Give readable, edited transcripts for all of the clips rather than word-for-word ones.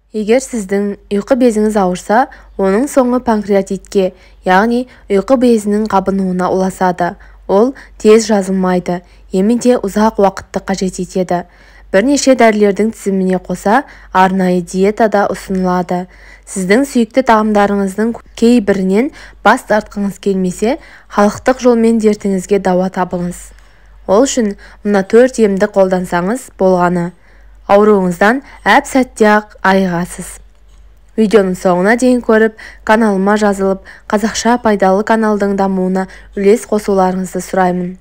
Егер сіздің ұйқы безіңіз ауырса, оның соңы панкреатитке, яғни ұйқы безінің қабынуына ұласады. Ол тез жазылмайды, емі де ұзақ уақытты қажет етеді. Бірнеше дәрілердің тізіміне қоса, арнайы диета да ұсынылады. Сіздің сүйікті тағамдарыңыздың кейбірінен бас тартқыңыз келмесе, халықтық жолмен дертіңізге дауа табыңыз. Ол үшін мына 4 емді қолдансаңыз болғаны. Ауруыңыздан әп-сәтте-ақ айығасыз. Видеоның соңына дейін көріп, каналыма жазылып, қазақша пайдалы каналдың дамуына үлес қосуларыңызды сұраймын.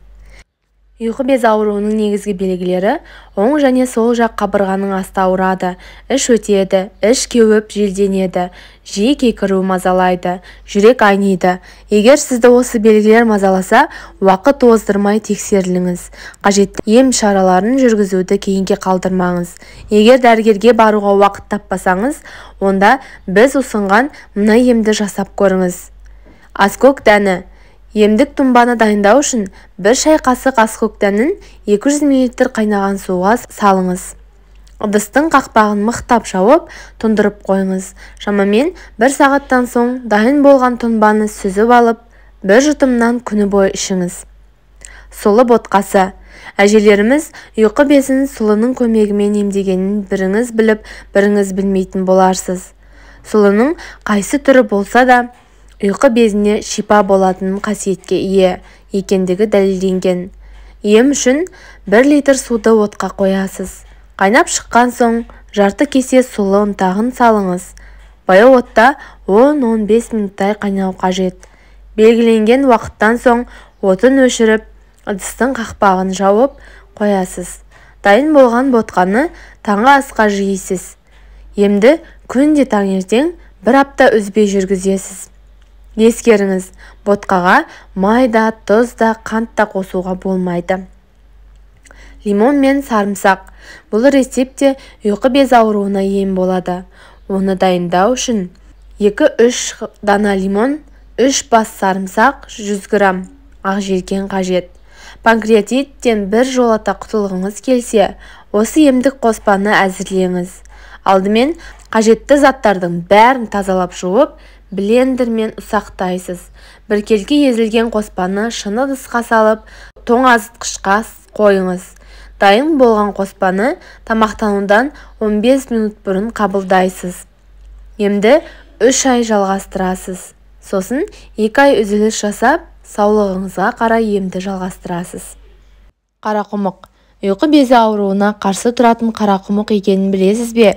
Ұйқы безі ауруының негізгі белгілері оң және сол жақ қабырғаның асты ауырады, іш өтеді, іш кеуіп желденеді, жиі кекіру мазалайды, жүрек айниды. Егер сізді осы белгілер мазаласа, уақыт оздырмай тексеріліңіз. Қажетті ем шараларын жүргізуді кейінге қалдырмаңыз. Егер дәрігерге баруға уақыт таппасаңыз, онда біз ұсынған мына емді жасап көріңіз. Аскөк дәні. Емдік тұнбаны дайындау үшін бір шай қасық аскөк дәнін 200 мл қайнаған суға салыңыз. Ыдыстың қақпағын мықтап жауып, тұндырып қойыңыз. Шамамен бір сағаттан соң дайын болған тұнбаны сүзіп алып, бір жұтымнан күні бойы ішіңіз. Сұлы ботқасы. Әжелеріміз ұйқы безін сұлының көмегімен емдегенін біріңіз біліп, біріңіз білмейтін боларсыз. Сұлының қайсы түрі болса да, ұйқы безіне шипа болатын қасиетке ие екендігі дәлелденген. Ем үшін 1 литр суды отқа қоясыз. Қайнап шыққан соң жарты кесе сұлы ұнтағын салыңыз. Баяу отта 10-15 минуттай қайнау қажет. Белгіленген уақыттан соң отын өшіріп, ыдыстың қақпағын жауып қоясыз. Дайын болған ботқаны таңғы асқа жейсіз. Емді күнде таңертең бір апта үзбей жүргізесіз. Ескеріңіз, ботқаға май да, тұз да, қант та қосуға болмайды. Лимон мен сарымсақ. Бұл рецепт те ұйқы безі ауруына ем болады. Оны дайындау үшін 2-3 дана лимон, 3 бас сарымсақ, 100 грамм ақжелкен қажет. Панкреатиттен бір жолата құтылғыңыз келсе, осы емдік қоспаны әзірлеңіз. Алдымен қажетті заттардың бәрін тазалап жуып, блендермен ұсақтайсыз. Біркелкі езілген қоспаны шыны ыдысқа салып, тоңазытқышқа қойыңыз. Дайын болған қоспаны тамақтанудан 15 минут бұрын қабылдайсыз. Емді 3 ай жалғастырасыз. Сосын 2 ай үзіліс жасап, саулығыңызға қарай емді жалғастырасыз. Қарақұмық. Ұйқы безі ауруына қарсы тұратын қарақұмық екенін білесіз бе?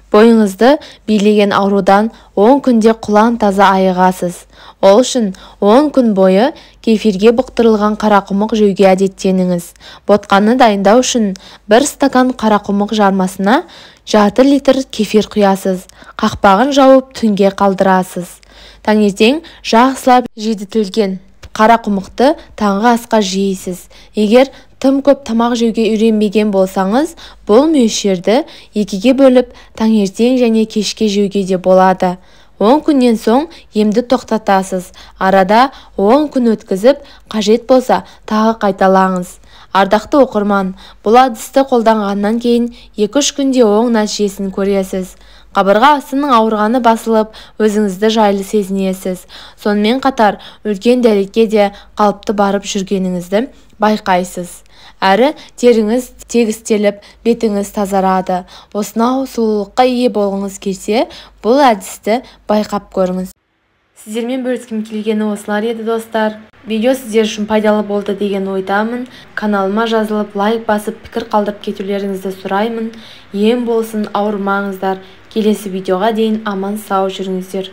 Бойыңызды билеген аурудан 10 күнде құлан таза айығасыз. Ол үшін 10 күн бойы кефирге бұқтырылған қарақұмық жеуге әдеттеніңіз. Ботқаны дайындау үшін 1 стакан қарақұмық жармасына жарты литр кефир құясыз. Қақпағын жауып түнге қалдырасыз. Таңертең жақсылап жидітілген қарақұмықты таңғы асқа жейсіз. Егер тым көп тамақ жеуге үйренбеген болсаңыз, бұл мөлшерді 2-ге бөліп, таңертең және кешке жеуге де болады. 10 күннен соң емді тоқтатасыз. Арада 10 күн өткізіп, қажет болса, тағы қайталаңыз. Ардақты оқырман, бұл әдісті қолданғаннан кейін 2-3 күнде оң нәтижесін көресіз. Қабырға астының ауырғаны басылып, өзіңізді жайлы сезінесіз. Сонымен қатар, үлкен дәретке де қалыпты барып жүргеніңізді байқайсыз. Әрі теріңіз тегістеліп, бетіңіз тазарады. Осынау сұлулыққа ие болғыңыз келсе, бұл әдісті байқап көріңіз. Сіздермен бөліскім келгені осылар еді, достар. Видео сіздер үшін пайдалы болды деген ойдамын. Каналыма жазылып, лайк басып, пікір қалдырып кетулеріңізді сұраймын. Ем болсын, ауырмаңыздар. Келесі видеоға дейін аман сау жүріңіздер.